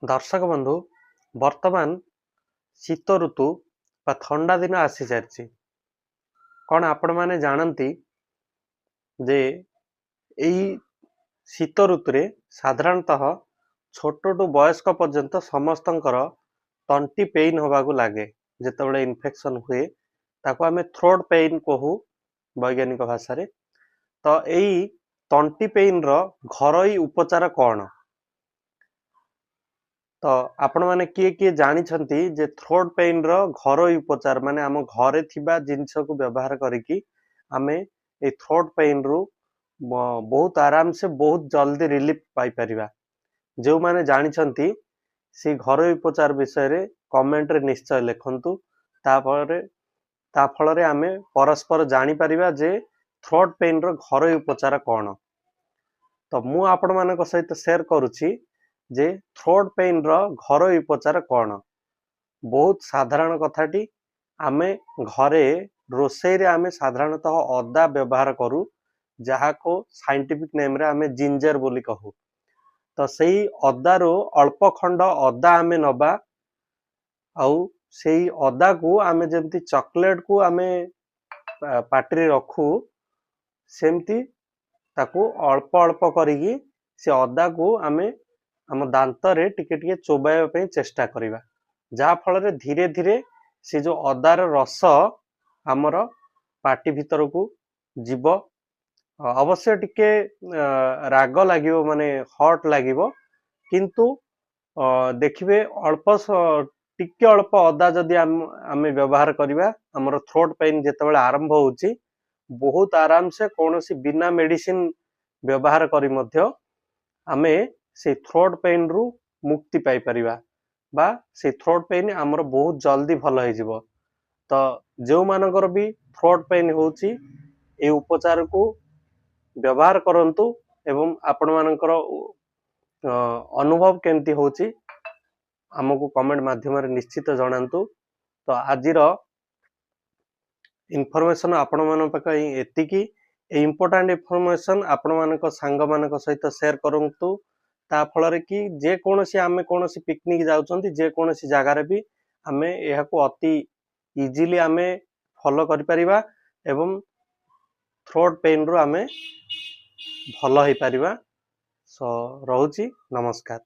ଦର୍ଶକ ବନ୍ଧୁ, ବର୍ତ୍ତମାନ ଶୀତ ଋତୁ ବା ଥଣ୍ଡା ଦିନ ଆସିସାରିଛି। କ'ଣ ଆପଣମାନେ ଜାଣନ୍ତି ଯେ ଏଇ ଶୀତ ଋତୁରେ ସାଧାରଣତଃ ଛୋଟଠୁ ବୟସ୍କ ପର୍ଯ୍ୟନ୍ତ ସମସ୍ତଙ୍କର ତଣ୍ଟି ପେନ୍ ହେବାକୁ ଲାଗେ? ଯେତେବେଳେ ଇନଫେକ୍ସନ୍ ହୁଏ, ତାକୁ ଆମେ ଥ୍ରୋଟ୍ ପେନ୍ କହୁ ବୈଜ୍ଞାନିକ ଭାଷାରେ। ତ ଏଇ ତଣ୍ଟି ପେନ୍ର ଘରୋଇ ଉପଚାର କ'ଣ? ତ ଆପଣମାନେ କିଏ କିଏ ଜାଣିଛନ୍ତି ଯେ ଥ୍ରୋଟ୍ ପେନ୍ର ଘରୋଇ ଉପଚାର, ମାନେ ଆମ ଘରେ ଥିବା ଜିନିଷକୁ ବ୍ୟବହାର କରିକି ଆମେ ଏଇ ଥ୍ରୋଟ୍ ପେନ୍ରୁ ବହୁତ ଆରାମସେ, ବହୁତ ଜଲ୍ଦି ରିଲିଫ୍ ପାଇପାରିବା? ଯେଉଁମାନେ ଜାଣିଛନ୍ତି, ସେଇ ଘରୋଇ ଉପଚାର ବିଷୟରେ କମେଣ୍ଟରେ ନିଶ୍ଚୟ ଲେଖନ୍ତୁ। ତାପରେ ତା ଫଳରେ ଆମେ ପରସ୍ପର ଜାଣିପାରିବା ଯେ ଥ୍ରୋଟ୍ ପେନ୍ର ଘରୋଇ ଉପଚାର କ'ଣ। ତ ମୁଁ ଆପଣମାନଙ୍କ ସହିତ ସେୟାର କରୁଛି ଯେ ଥ୍ରୋଟ୍ ପେନ୍ର ଘରୋଇ ଉପଚାର କ'ଣ। ବହୁତ ସାଧାରଣ କଥାଟି। ଆମେ ଘରେ ରୋଷେଇରେ ଆମେ ସାଧାରଣତଃ ଅଦା ବ୍ୟବହାର କରୁ, ଯାହାକୁ ସାଇଣ୍ଟିଫିକ୍ ନେମ୍ରେ ଆମେ ଜିଞ୍ଜର ବୋଲି କହୁ। ତ ସେଇ ଅଦାରୁ ଅଳ୍ପ ଖଣ୍ଡ ଅଦା ଆମେ ନବା ଆଉ ସେଇ ଅଦାକୁ ଆମେ ଯେମିତି ଚକୋଲେଟକୁ ଆମେ ପାଟିରେ ରଖୁ, ସେମିତି ତାକୁ ଅଳ୍ପ ଅଳ୍ପ କରିକି ସେ ଅଦାକୁ ଆମେ ଆମ ଦାନ୍ତରେ ଟିକେ ଟିକେ ଚୋବାଇବା ପାଇଁ ଚେଷ୍ଟା କରିବା, ଯାହାଫଳରେ ଧୀରେ ଧୀରେ ସେ ଯେଉଁ ଅଦାର ରସ ଆମର ପାଟି ଭିତରକୁ ଯିବ। ଅବଶ୍ୟ ଟିକେ ରାଗ ଲାଗିବ, ମାନେ ହଟ୍ ଲାଗିବ, କିନ୍ତୁ ଦେଖିବେ ଅଳ୍ପ ଟିକେ ଅଳ୍ପ ଅଦା ଯଦି ଆମେ ବ୍ୟବହାର କରିବା, ଆମର ଥ୍ରୋଟ୍ ପେନ୍ ଯେତେବେଳେ ଆରମ୍ଭ ହେଉଛି, ବହୁତ ଆରାମସେ କୌଣସି ବିନା ମେଡିସିନ ବ୍ୟବହାର କରି ମଧ୍ୟ ଆମେ ସେଇ ଥ୍ରୋଟ୍ ପେନ୍ରୁ ମୁକ୍ତି ପାଇପାରିବା ବା ସେଇ ଥ୍ରୋଟ୍ ପେନ୍ ଆମର ବହୁତ ଜଲ୍ଦି ଭଲ ହେଇଯିବ। ତ ଯେଉଁମାନଙ୍କର ବି ଥ୍ରୋଟ୍ ପେନ୍ ହେଉଛି, ଏଇ ଉପଚାରକୁ ବ୍ୟବହାର କରନ୍ତୁ ଏବଂ ଆପଣମାନଙ୍କର ଅନୁଭବ କେମିତି ହେଉଛି, ଆମକୁ କମେଣ୍ଟ ମାଧ୍ୟମରେ ନିଶ୍ଚିତ ଜଣାନ୍ତୁ। ତ ଆଜିର ଇନଫର୍ମେସନ ଆପଣମାନଙ୍କ ପାଇଁ ଏତିକି। ଏଇ ଇମ୍ପୋର୍ଟାଣ୍ଟ ଇନଫର୍ମେସନ ଆପଣମାନଙ୍କ ସାଙ୍ଗମାନଙ୍କ ସହିତ ସେୟାର କରନ୍ତୁ, ତା ଫଳରେ କି ଯେକୌଣସି ଆମେ କୌଣସି ପିକନିକ ଯାଉଛନ୍ତି, ଯେକୌଣସି ଜାଗାରେ ବି ଆମେ ଏହାକୁ ଅତି ଇଜିଲି ଆମେ ଫଲୋ କରିପାରିବା ଏବଂ ଥ୍ରୋଟ୍ ପେନ୍ରୁ ଆମେ ଭଲ ହେଇପାରିବା। ସୋ ରହୁଛି, ନମସ୍କାର।